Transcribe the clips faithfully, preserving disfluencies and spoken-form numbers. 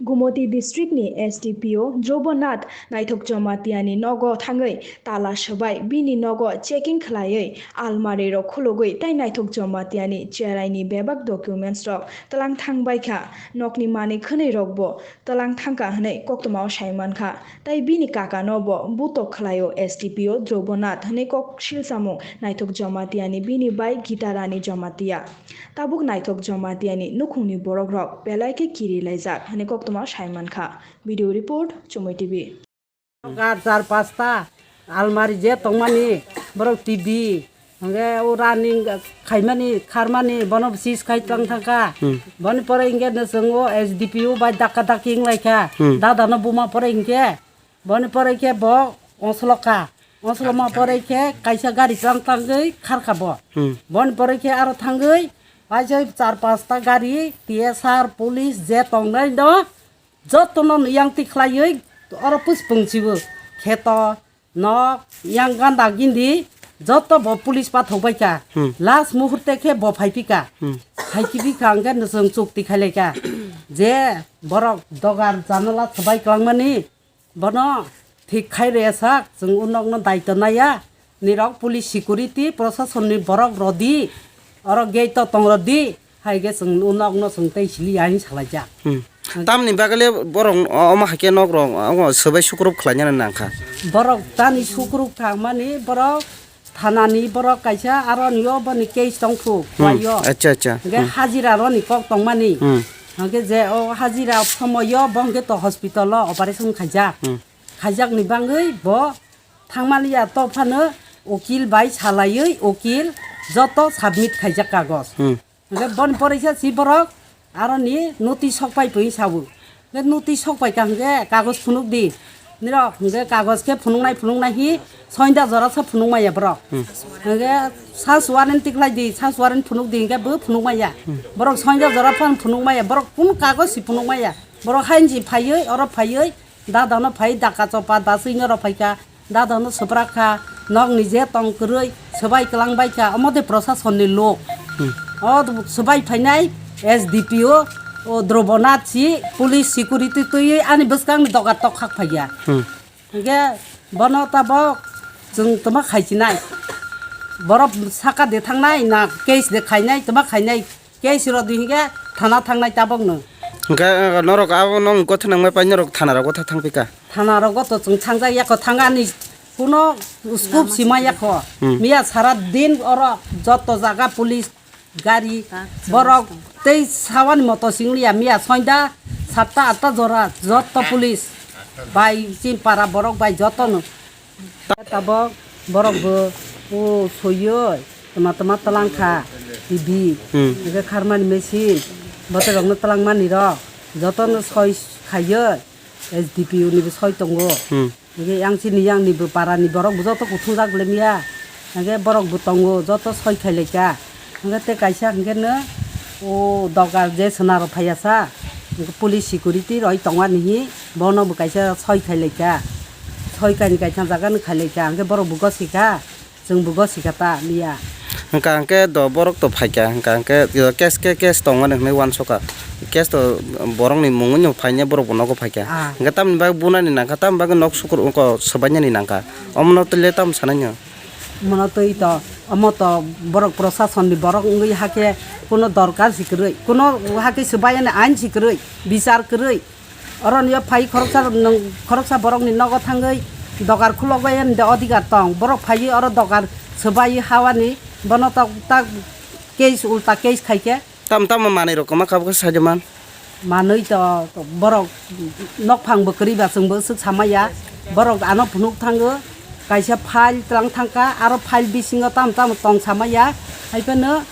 Gumoti district ni S D P O Drobonath Naithok Jamatia ni nogo thangwi tala swbai bini nogo checking khwlaiwi almari rok khulugwi tai Naithok Jamatia ni cherai ni bebak documents rok twlang thang bai kha, nokni manwi khwnwi rok bo twlang thang kha hwnwi koktwma o sai man kha. Tai bini kaka no bo butok khwlaio S D P O Drobonath hwnwi kok silsamung Naithok Jamatia ni bini bai Gita Rani Jamatia. Tabuk Naithok Jamatia ni nukhung ni borok rok belai khe kiri laijak hwnwi koktwma o sai man kha. Video report, Chumui T V. Gar char pasta almari je tongmani borok T V hwnkhe o running khaimani kharmani bono sis khai tlang thangkha. Hmm. Boni pore hinkhe no chwng o S D P O bai dakka dakki wng lai kha. Hmm. Dada no buma pore hinkhe boni pore khe bo oslok kha. Osloma pore khe kaisa gari tlang tangwi khar kha bo. Hmm. Boni pore khe aro thangwi paisa char pasta gari T S R police je tongnai no jotono yang ti khlaiwi oro puspung chibo kheto nok yang ganda gindi joto bo police pathok bai kha. Hmm. Last muhurte khe bo phai phi kha. Hmm. Phai phi kha hwnkhe nwswng chukti khai lai kha. Je borok dogar janala swbai kwlangmani bono thik khai rwya sak chwng o nokno daito naiya. Nirok police security proshasonni borok rodi oro gate o tong rodi. Hai khe chwng o nokno chwng tei sili ya hwnwi salaijak. Hmm. Tamni bagwi le borok o-, omo hai khe nok rok o swbai sukrup khlainani nang kha. Borok tani sukrup thangmani borok thanani borok kaisa aro ni o boni case tong phu. Hmm. Wai o. Acha, acha. Hwnkhe hmm hajira roni kok tongmani. Hmm. Hwnkhe je o hajira somoyo bo hwnkhe to hospital o operation khaijak. Hmm. Khaijakni bagwi bo thangmaliya to phano ukil bai salaiwi ukil joto submit khaijak kagoj. Hmm. Hwnkhe boni porisa si borok aroni notice sok pai pui sabu. Hwnkhe notice sok pai ka hwnkhe kagoj phunuk di. Nirok hwnkhe kagoj khe phunuknai phunuknai hi soinda jora sa phunuk maya borok. Hmm. Hwnkhe search warrant tikhlai di, search warrant phunuk di hwnkhe bo phunuk maya. Hmm. Borok soinda jora phan phunuk maya, borok kun kagoj si phunuk maya. Borok hain si phaiwi, oro phaiwi, dadano phai, daka chopa, dasui norok phaikha. Dadano swprak kha, nokni je tong kwrwi swbai kwlang bai kha, omo de proshasonni lok. Hmm. O swbai phainai S D P O, o Drobonath si police security twiwi ani bwskangni dogar tok khak phaiya. Hmm. Hwnkhe bono tabok chwng twma khaisinai. Borok saka de thangnai na case de khainai twma khainai. Case rodi hinkhe thana thangnai tabokno. Hwnkhe, eh, norok abo nong gotha nangmai pai norok thana rogo tha thang pika? Thana rogo to chwng thangjak yakho thangani kuno scope sima yakho. Hmm. Miya sara din oro joto jaga police gari borok tei sawani moto singliya miya soinda satta atta jora joto police bai chin para borok bai jotono. Tabok borok bo o soyoi tama tama twlang kha T V. Hmm. Hwnkhe kharmani machine bwtwi rokno twlang mani rok jotono soi khaiyo S D P O ni bo soi tongo. Hmm. Hwnkhe yang chini yang ni bo para ni borok bo joto kuthung jak lemya. Hwnkhe borok bo tongo joto soi khai lai kha. Hwnkhe tei kaisa hwnkhe no o dogar je swnaro phaiya sa, hwnkhe police security roi tongmani hi bono bo kaisa soi khai lai kha, soi kaini kaisa jaga no khai lai kha, hwnkhe borok bo gosi kha, chwng bo gosi kha ta liya. Hwnkha hwnkhe do borok to phai kha, hwnkha hwnkhe case khe case tongmani hwnwi uansukha, case to borok ni mungwi no phainai borok bo nogo phai kha, ah, hwnkhe tamni bagwi bunani nang kha, tamni bagwi nok sukur swbainani nang kha, omono twi le tamo sanai no. Mono twi to, omo to borok proshasonni borok wngwi hakhe kuno dorkar si kwrwi, kuno hakhe swbai ani ain si kwrwi, bichar kwrwi. Oroni o phai khoroksa nwng, khoroksa borokni nogo thangwi dogar khulokbai ani de odhikar tong. Borok phaiwi oro dogar swbaiwi hawani bono tok tak case ulta case khaikhe. Tam tamo manwi rok kwma kha bwkha saida man. Manwi to borok nokphang bwkrwi ba chwngbo swk samaya. Borok ano phunuk thango, kaisa file twlang thangkha, aro file bisingo tamo tamo tong samaya. Hai phano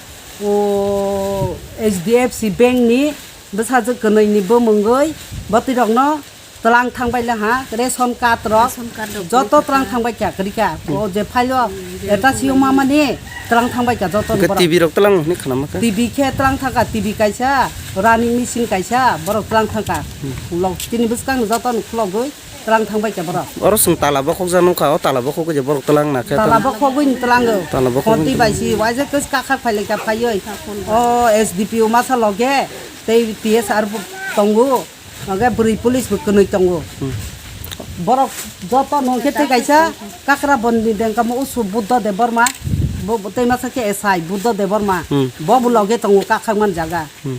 o H D F C bank ni bwsajwk kwnwi ni bumungwi bwtwi rokno twlang thangbai le ha, ration card rok. Ration card rok joto twlang thangbai kha, kwrwi kha. Hmm. O je file o, hmm, eta sio mamani twlang thangbai kha joto ni borok. T V rok twlang hwnwi khwnama kha. T V khe twlang thangkha, T V kaisa, running machine kaisa, borok twlang thangkha. Hmm. Lok, chini bwskang joto ni khulogwi twlang thangbai kha borok. Oro chwng tala bokhok ja nukha, o tala bokhok je borok twlang na khe. Tala bokhogwi ni tlango. Tala bokhogwi ni tlango. Khonti bai si, waisa kwchka khak phai lai kha phaiwi. O S D P O masa loge, tei T S R bo tongo. Oge bwrwi police bo kwnwi tongo. Hmm. Borok joto nung khe tei kaisa Kakrabondni dengkamo usu Buddha Debbarma, bo, bo tei masa khe S I Buddha Debbarma. Hmm. Bo bo loge tongo kakhakman jaga. Hmm.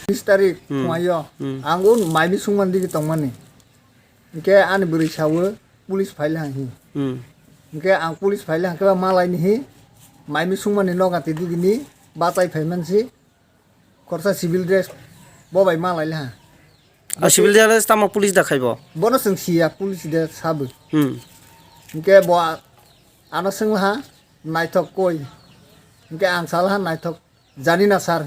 Tris tarik Hmm. phunaio Hmm. ang o mai bising mani digi tongmani. Hingke ani bwrwi sawo police phaile hang hi. Hmm. Hingke ang police phaile hang khe ba malaini hi mai bising mani noga twi digini bachai phaimansi. Khorsa civil dress bo bai ma laile ha. A civil dress tamo police da khaibo? Bono chwng siya police de sabu. Hmm. Hingke bo a-, ano swngla ha naithok koi. Hingke ang sala ha naithok jani na sir.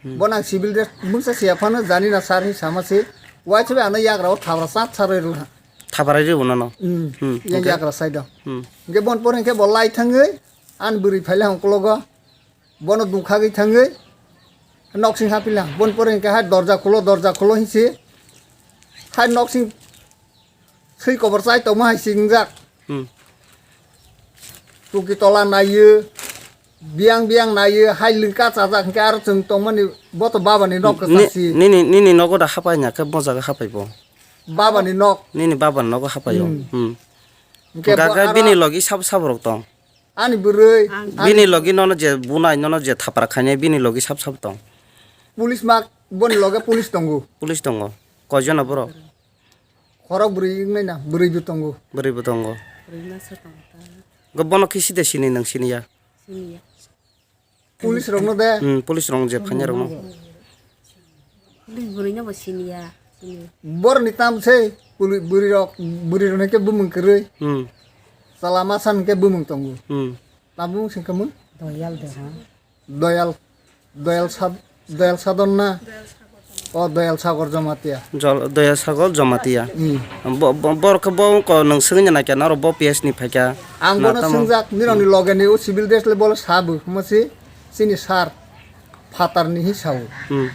Hmm. Bono ang civil dress mungsa siya phano jani na sir hi sama se. Wai chube ano yagra o thabra sat sar rwla ha. Thabra ri bono no. Hmm. Hmm, Yang hingke? Yagra side o. Hmm. Hingke bon por hingke bo lai thangwi an bwrwi phaile hang klogo. Bono dungkhagwi thangwi noksing hapila. Bon pore hingke hai dorja khulo, dorja khulo hinsi. Hai noksing swi kobor chai tongma hai singjak. Hmm. Tuki tola naiyo, biang biang naiyo, hai lingka chajak hingke aro chwng tongmani boto babani nok Ni-, kwchangsi. Nini, nini nogo da hapai na khe mo jaga hapai bo? Babani nok. Nini babani nogo hapai o. Hmm. Hmm. Hingke Hingke bo khe aro bini logi sabo sabo rok tong. Ani bwrwi, Ang ani Bini logi nono je bunai, nono je thapra khainai, bini logi sab sab tong. Police mak, boni loge police tongo. Police tongo. Koijon no borok? Khorok bwrwi wngnai na, bwrwi bo tongo. Bwrwi bo tongo. Bwrwi masa tongo ta. Go bono khe side sini nang sini ya? Sini ya. Police rok no de. Hmm, police rok je phanya rok no. Police bwrwi no bo sini ya. Sini. Bor ni tam se, poli-, bwrwi rok, bwrwi rok no ke bumung kwrwi. Hmm. Chala masa hingke bumung tongo. Hmm. Tabuk singkhe mung? Doyal de ha. Doyal, Doyal Sad-, Doyal Sadon na? O Doyal Sagor Jamatia. Jol-, Doyal Sagor Jamatia. Hmm. Bo, bo, borok khe bo ko nwng swngwi naikha naro bo P S ni phaikha. Ang Na bono tamo? Swngjak, nirokni Hmm. loge ni o civil dress le bole sabu, masi chini sir. Phatarni hi sao. Hmm.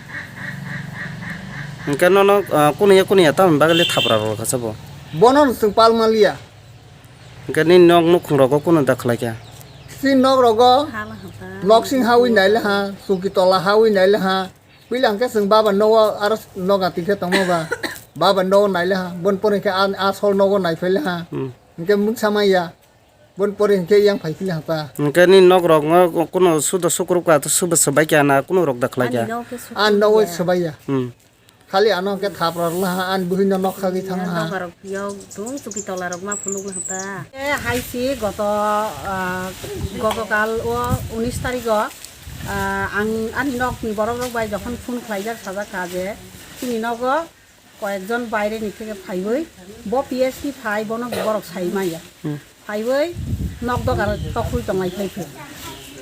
Hingke nono, ah, kuniya kuniya tamoni bagwi le thapra rw kha sabo? Bono no chwng pal manliya. Hingke nini nok nukhung rogo kunu da khlai kha? Chini nok rogo Hala hata. Noksing hawi naile ha, chuki tola hawi naile ha. Puila hingke chwng baba nogo aro noga tikhe tongma ba. Baba nogo naile ha, bon pore hingke a, a sol nogo naiphele ha. Hmm. Hingke mungsa maya. Bon pore hingke yang phai phili hata. Hingke ni nok rok ngo kuno sudo sukruk ka to subo swbai kya na kuno rok da khlai kya. Ani nok ke An nogo sukriya. Swbaiya. Hmm. Khali ano hingke thapra rwla ha, an buhi no nok khagwi thang ha. Nok rok piyok dung chuki tola rok ma phunuk na hata. E hai si goto, ah, goto kal o unis tarik o, ah, ang ani nok ni borok rok bai jokhon phone khlaijak sajak kha je chini nogo Koyekjon baire ni theke phaiwi bo P S ni phai bono borok sai maya. Hmm. Phaiwi nok dogar tokhwi tonglai phai phai.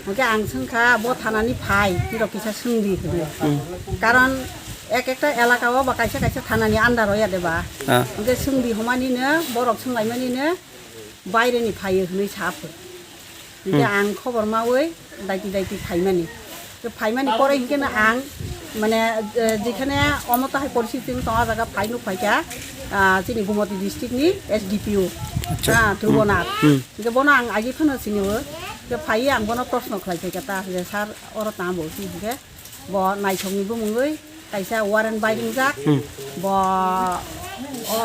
Hwnkhe ang swngkha bo thanani phai, nirok kisa swngdi hwnwi. Hmm. Karon ek ekta elaka o ba kaisa kaisa thanani under o ya de ba. Ah. Hwnkhe swngdi hwmani no borok swnglaimani no baire ni phai hwnwi sa phai. Hingke Hmm. ang khobor mawi daiti daiti phaimani. To phaimani pore hingke no ang, mane, eh, jekhane omo tahai poristi wng tong, o jaga phai nuk phaikha, ah, chini Gumoti district ni S D P O, Acha. Ah, Hmm. Dhrubonath. Hmm. Hingke bono ang agi phano sini o, hingke phaiye ang bono proshno khlai phaikha ta, je sir oro tamo bo hingke. Bo naithokni bumungwi kaisa warrant bai ringjak. Hmm. Bo o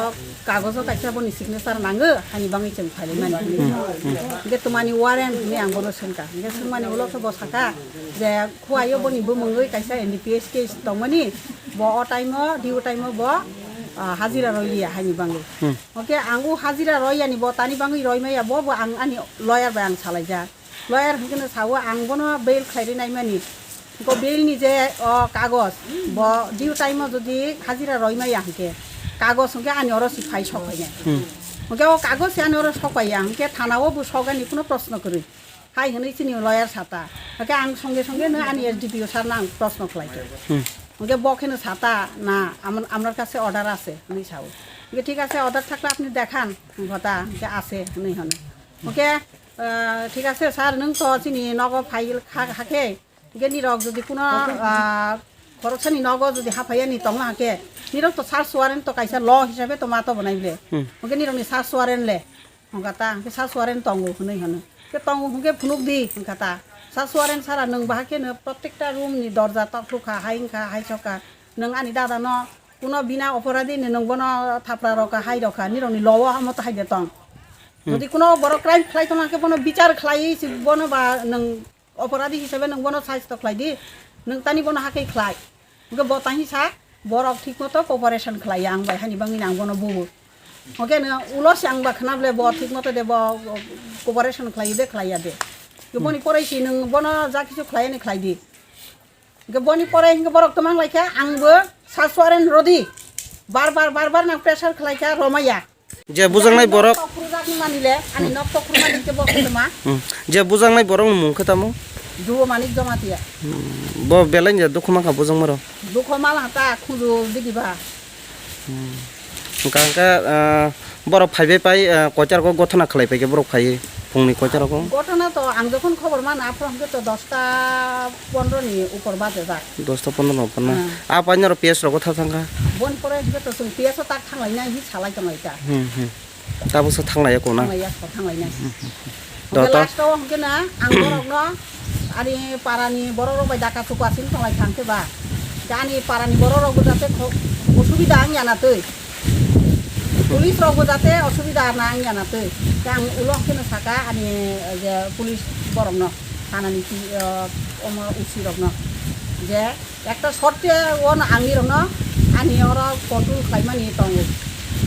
kagojo kaisa boni signature nango, hani bangwi chwng phailaimani. Hmm. Hmm. Hingke twmani warrant hinwi ang bono swngkha. Hingke swngmani ulo khe bo sakha je khuaio boni bumungwi kaisa N D P S case tongmani, bo o time o, D O time o bo, ah, hajira roiliya hani bangwi. Hmm. Hingke ang o hajira roiyani bo tani bangwi roimaya bo, bo ang ani lawyer bai ang salaijak. Lawyer hwnkhe no sao, ang bono bail khlai ri naimani. Bo bail ni je o kagoj, bo due time o jodi hajira roi maya hwnkhe, kagoj hwnkhe ani oro se phai sok pai nai. Hmm. Hwnkhe o kagoj se ani oro sok pai ya, hwnkhe thana o bo sok ani kuno proshno kwrwi. Hai hwnwi chini lawyer sata. Hwnkhe ang songe songe no ani S D P O sir no ang proshno khlai khe. Hmm. Hwnkhe bo khe no sata na am-, amnar kache order ache hwnwi sao. Hwnkhe thik ache order thakle apni dekhan, hwnkhe ta, hwnkhe ache hwnwi hwno. Hwnkhe Ah, thik ache sir, nwng to chini nogo phai kha, hakhe, hingke nirok jodi kuno, ah, khoroksani nogo jodi haphaiya ni tongma hakhe, nirok to search warrant to kaisa law hisabe to ma to bonai ble. Hmm. Hingke nirok ni search warrant le, hingka ta, hingke search warrant tongo hwnwi hwno. Hingke tongo hingke phunuk di, hingka ta. Search warrant sara nwng bahai khe no protekta room ni dorja tokluk kha, hai wngkha, hai sok kha. Nwng ani dada no Kuno bina oporadhi ni nwng bono thapra rokha, hai rokha, nirokni law o omo to hai de tong. Hmm. Jodi kuno borok crime khlai tongma khe bono bichar khlai si bono ba nwng oporadhi hisabe nwng bono saisto khlai di, nwng tani bono hakhe khlai. Hwnkhe bo tani sa, borok thik moto cooperation khlai ya ang bai, hani bangwi ang bono buo. Hwnkhe nwng ulo se ang ba khna ble bo thik moto de bo cooperation khlai de khlai ya de. Hwnkhe boni poroi si nwng bono ja kisu khlai ani khlai di. Hwnkhe boni pore hwnkhe borok twmang lai kha, ang bo search warrant rodi. Bar bar, bar bar nang pressure khlai kha, romaya. Je bujaknai borok. Nok tok rwjak ni mani le, ani nok tok rwmani hwnkhe bo khutuma. Hmm. Je bujaknai borok ni mung khe tamo? Duo Manik Jamatia. Hmm. Bo belai ni dukhu mankha bujakma rok. Dukhu mal hata khuju digi ba. Hmm. Hwnkha hwnkhe, ah, borok phaibai pai, ah, koicha rogo gothona khlai pai khe borok phaiwi phungni koicha rogo? Gothona to ang jokhon khobor mano, aphuru hwnkhe to dosta pondro ni upor baje jak. Dosta pondro ni upor na? Hmm. A pai norok P S rogo tha thangkha? Boni pore hwnkhe to chwng P S o tak thanglainai hinwi salai tonglai ta. Hmm, hmm. Tabuksa thanglaiya kona? Thanglaiya, thanglai nai. Hmm, hmm, hmm. Hwnkhe Doto. Last o hwnkhe na ang borokno ani parani borok rok bai daka chukwa sing tonglai thang khe ba. Ani parani borok rok bo jate kho-, osubida ang ya na twi. Police rok bo jate osubida na ang ya na twi. Khe ang ulo hwnkhe no saka ani je police borok no, thanani pi-, o, omo O C rok no je Ekta sotte o no ang nirokno ani oro control khlaimani tongo.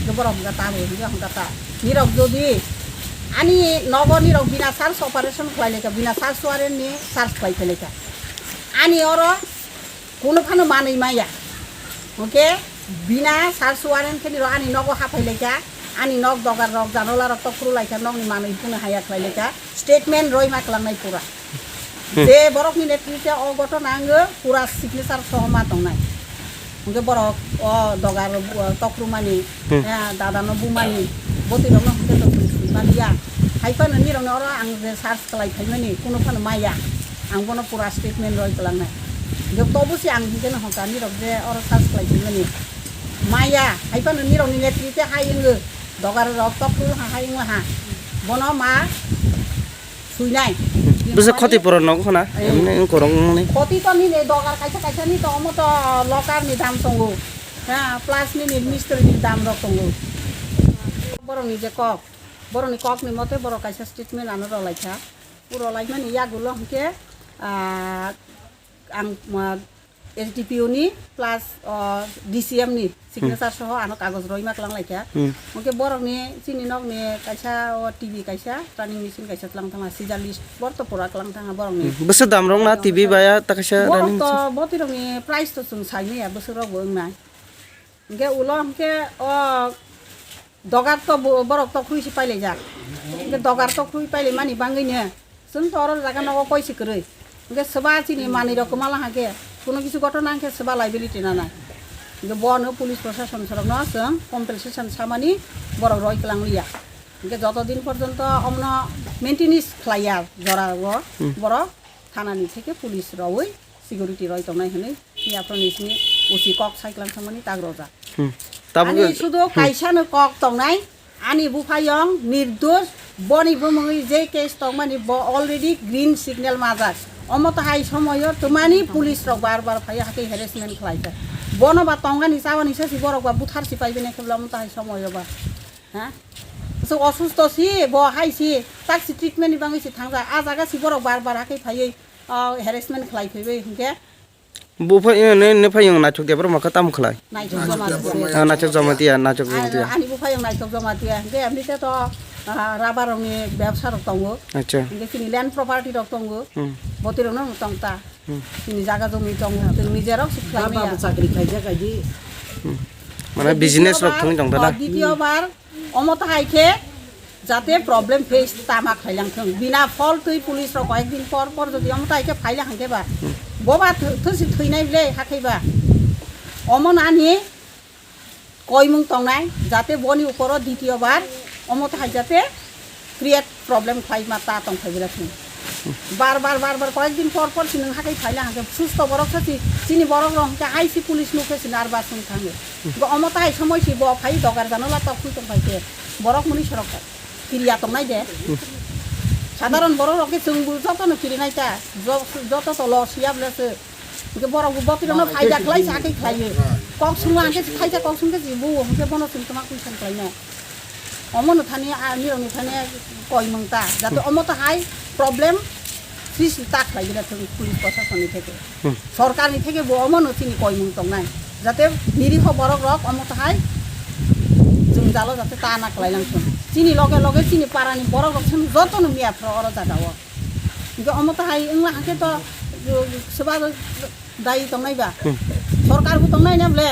Je borok hwnka ta bo, hwnka hwnka ta. Nirok jodi ani nogo nirok bina search operation khlai laikha, bina search warrant ni search khlai phai laikha. Ani oro kuno phano manwi maya. Hwnkhe bina search warrant khe nirok ani nogo haphai laikha, ani nok dogar rok, janola rok tok phuru laikha, nokni manwi phano haya khlai laikha. Statement roi ma kwlangnai pura. Hmm. Je borokni netrite o gotona wngwi pura signature soho ma tongnai. Hwnkhe borok o dogar, o tokrumani, Hmm. eh, dadano bumani, bwtwi rokno hwnkhe to swi maliya. Hai phano nirokno oro ang je search khlai phaimani, kuno phano maya. Ang bono pura statement roi kwlangnai. Hwnkhe tobo se ang hwnkhe no hwnka nirok je oro search khlai phaimani. Maya, hai phano nirokni netrite hai wngwi dogar rok tokru ha hai wngwi ha. Bono ma Suinai. Bwswk khoti pura nogo khna, Eh. emne wng korok wngmani. Khoti to nini dogar kaisa kaisa ni to omo to local ni dam tongo. Ha, plus nini mistri ni dam rok tongo. Borok ni je kok, borok ni kok ni mote borok kaisa statement ano rwlai kha. Puro lai mani yagulo hwnkhe, ah, ang, ah, S D P O ni plus, o, D C M ni signature Hmm. soho ano kagoj roi ma kwlang lai kha. Hmm. Hwnkhe borok ni chini nok ni kaisa o T V kaisa, running machine kaisa kwlang thangma, scissor list bor to pura kwlang thangma borok ni. Hmm. Bwswk dam rok na T V baya ta kaisa Borok running to machine? Botwi rok ni price to chwng sai maya bwswk rok bo wng nai. Hwnkhe ulo hwnkhe o Dogar to bo-, borok to khui si pailai jak. Hwnkhe dogar to khui pailai mani bangwi no. Chwng to oro jaga nogo koi si kwrwi. Hwnkhe swba chini manwi rok kwma lang hakhe, kuno kisu gotona wngkhe swba liability nanai. Hwnkhe bono police proshashan rokno chwng compensation samani borok roi kwlang liya. Hwnkhe joto din porjonto omono maintenance khlaiya jora o Hmm. borok thanani theke police roi security roi tongnai hwnwi phiya phano nini simi O C kok sai kwlang thangmani tak rojak. Hmm. Tabuk Ani sudo Hmm. kaisa no kok tongnai, ani buphayong nirdosh, boni bumungwi je case tongmani bo already green signal majak. Omo to hai somoyo twmani police rok bar bar phaiya hakhe harassment khlaijak. Bono ba tongani chawani sasi borok ba buthar si paibini khe omo to hai somoyo ba. Ha? So osusto si bo hai si tak si treatment ni bangwi si thangjak. A jaga si borok bar bar hakhe phaiwi, ah, harassment khlai phaiwi hinkhe Bo phai, eh, ne, ne phai yung naithok de, borok makha tamo khlai? Naithok Jamatia. Ah, naithok Jamatia, naithok Jamatia. Ani bo phai yung naithok Jamatia. Hwnkhe amni te to, ah, rubber rokni bebsa rok tongo. Acha. Hwnkhe chini land property rok tongo. Hmm. Botwi rokno tong ta. Hmm. Chini jaga jomi tongo. Chwng nije rok si khlai maya. Baba bo chakri khaijak aidi. Hmm. Mane business rok thwngwi tong ta na? Ditiyo bar, oh, ditiyo bar, Omo tahai khe jate problem face ta ma khailang thung. Bina phol twi police rok koyek din por por jodi omo tahai khe phaila hwnkhe ba, bo ba thwi-, thwsi thwinai ble hakhe ba. Omo nani koimung tongnai, jate boni uporo ditiyo bar omo tahai jate create problem khlai ma ta tong phai bwlai thung. Bar bar bar bar koyek din por por si nwng hakai phaila hwnkhe susto borok sa si chini borok rok hwnkhe hai si police nuk khe si nervous wng thango. Bo omo tai somoi si bo phai dogar jano la tok phui tong phai khe borok muni sorok kiriya tongnai de. Sadharon borok rok khe chwng bo joto no kiri nai ta, jo-, joto to lo siya bwle se. Hwnkhe borok bo botwi rok no phaida khlai sa khe khlai. Kok sungla hwnkhe si thaisa kok sungkhe si bo hwnkhe bono chwng twma question khlainai. Omono thani a nirokni thani koimung ta. Jate omo to hai problem srishti ta khlai gida thung police proshasonni theke. Hmm. Sorkarni theke bo omono chini koimung tongnai. Jate niriho borok rok omo to hai jwngjalo jate ta na khlai lang thung. Chini loge loge chini parani borok rok chwng jotono miya phro oro jaga o. Hwnkhe omo to hai wngla hwnkhe to, uh, swba dai tongnai ba. Hmm. Sorkar bo tongnai na ble.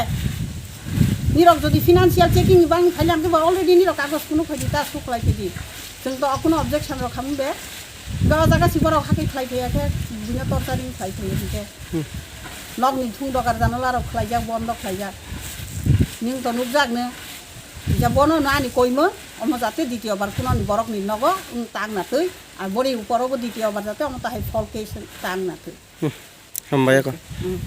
Nirok jodi financial checking ni bang phailam khe ba already nirok kagoj kunu phaidi ta su khlai phaidi. Chwng to kuno objection rok khamung de. Ga o jaga si borok hakai khlai phaiya khe bini torturing khlai phaiya hwnkhe. Hmm. Nok ni thung dogar jano larok khlaijak, bondo khlaijak. Ning to nukjak no. Ja bono no ani koimo, omo jate ditiyo bar kuno ni borok ni nogo wng tang na twi. Ar bori uporo bo ditiyo bar jate omo tahai fall case tang na twi. Hmm. Hambai ako. Hmm.